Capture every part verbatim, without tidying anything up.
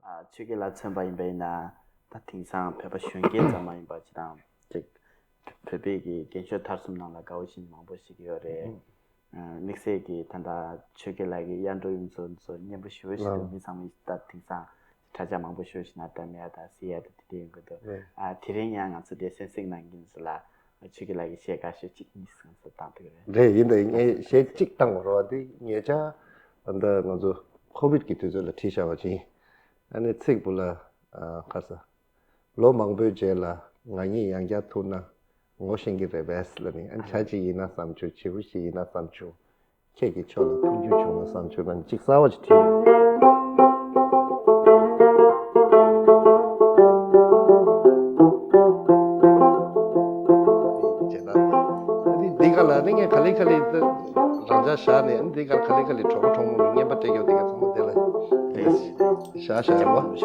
ཆོས་སྐད་ལ་མཚོན་པ་ཡིན་པ་ཡིན་ན། ད་དེང་སང་བོད་པ་གཞོན་སྐྱེས་ཙམ་མ་ཡིན་པ་ཅིག་དང་ཅིག་བོད་པའི་གི་རྒན་ཤོས་དར་གསུམ་ནང་ལ་དགའ་བོ་བཞིན་མང་པོ་ཞིག་ཡོད་རེད། དམིགས་བསལ་གྱི་ད་ལྟ་ཆོས་སྐད་ལ་གི་དབྱར་འབྲོག་གཡུ་མཚོ་ཚོ་སྙན་པོ་ཞེ་པོ་ཞིག་འདུག་ཨ། མི་ཚང་མས་ད་དེང་སང་དྲ་རྒྱ་མང་པོ་ཞེ་པོ་ཞིག་ནང་བཀྲམ་ཡ་ད་གཟིགས་ཡ་ད་དེ་འདྲ་ཡོང་གི་འདུག་རེད། ཨ། དེ་རིང་ཡང་ང་ཚོ་འདིར་གསན་གཟིགས་གནང་མཁན་ཚོ་ལ་ཆོས་སྐད་ལ་གི་གཞས་ཁ་ཤས་གཅིག་གཉིས་ང་ཚོ་བཏང་ཐུབ་ཀྱི་རེད། རེད། ཡིན་ད་ཡིན། ངས་གཞས་གཅིག་བཏང་བ་རེད་བ། འདི་ཉེ་ཆར་ད་ལྟ་ང་ཚོ་ཁོ་བིད་ཀྱི་དུས་ཚོད་ལ་བྲིས་བཞག་པ་ཅིག་ཡིན། ཨ་ནི་ཚིག་བུ་ལ། ཨ། ག་རེ་ཟ། ལོ་མང་པོའི་རྗེས་ལ་ང་གཉིས་ཡང་བསྐྱར་ཐུག་ན་ངོ་ཤེས་ཀྱི་རེད་པས་ལབ་ནི། ཨ་ནི་ཇ་ཅིག་ཡིན་ན་བསམ་བྱུང་། བྱིའུ་ཞིག་ཡིན་ན་བསམ་བྱུང་། ཁྱེད་ཀྱི་ཕྱོགས་ལ་འཕུར་རྒྱུ་བྱུང་ན་བསམ་བྱུང་། ལབ་ནི་གཅིག་གསར་པ་ཅིག་བྲིས་ཡོད། ཨ་ནི་འདི་ག་ལ་ནི་ངས་ག་ལེ་ག་ལེ་རང་འཇགས་བཞག་ནས། ཨ་ནི་འདི་ག་ལ་ག་ལེ་ག་ལེ་གྲོགས་པོ་གྲོགས་མོ་གི་རྔན་པ་སྤྲད་ཡོད། འདི་ག་ཚང་མ་དེ་ལ་བཞག་བཞག་ཡོད་པ།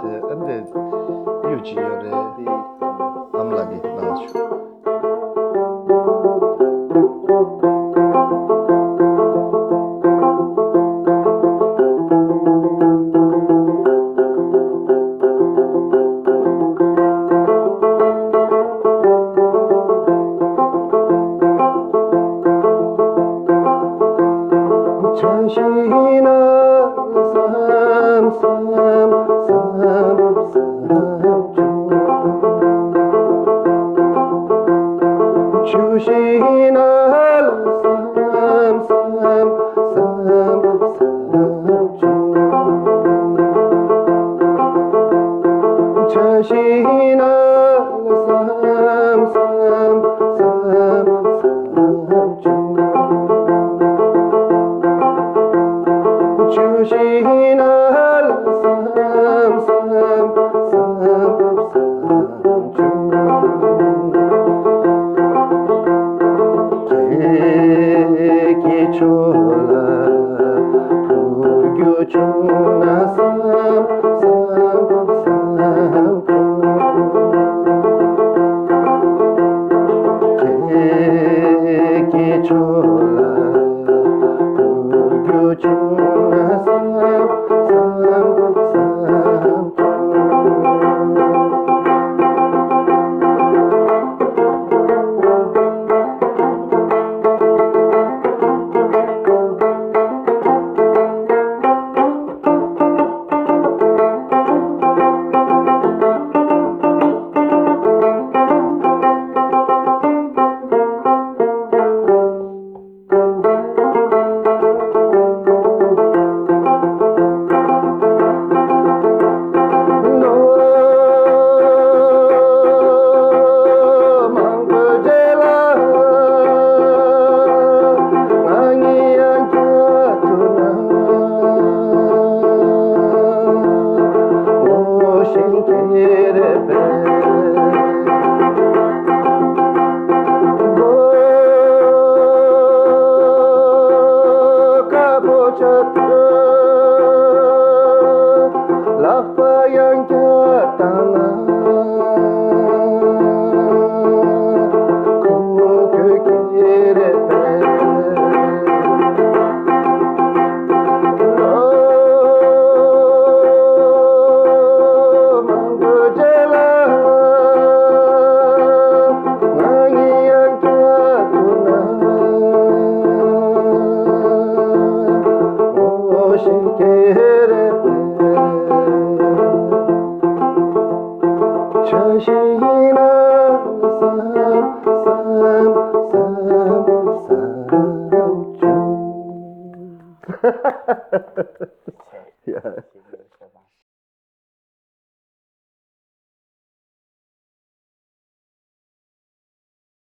དེ་ཨ་ནི་གཡུ་ཅིག་ཡོད་རེད། འདི་ཨ་མ་ལགས་ཀྱིས་གནང་བྱུང་།